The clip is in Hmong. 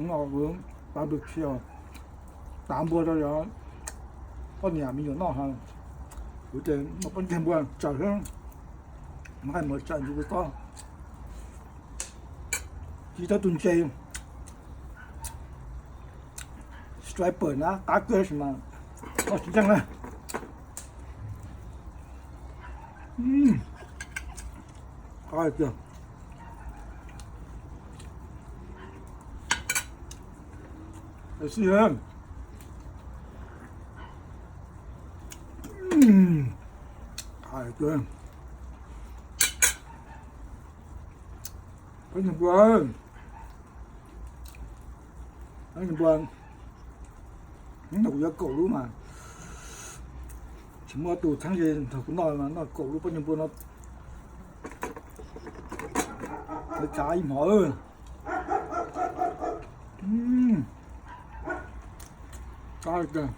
No kuv barbecue, tav npua rau cov poj niam me nyuam noj ha. Kuv ces noj pob ntseg npua tsaws xwb, muab hais mus tsaws ntsis kuv tob. Tsis tau tus ntses striper na qab kawg tab sis mas noj tsis ntseej na. Qab tiag. Qab tiag. Pob ntseg npua, pob ntseg npua, hnub no kuv yuav kaum lub mas tsis muaj tus txheeb ze nrog kuv noj, noj kaum lub pob ntseg npua no. Kav tsav ib hmos. Qab tiag.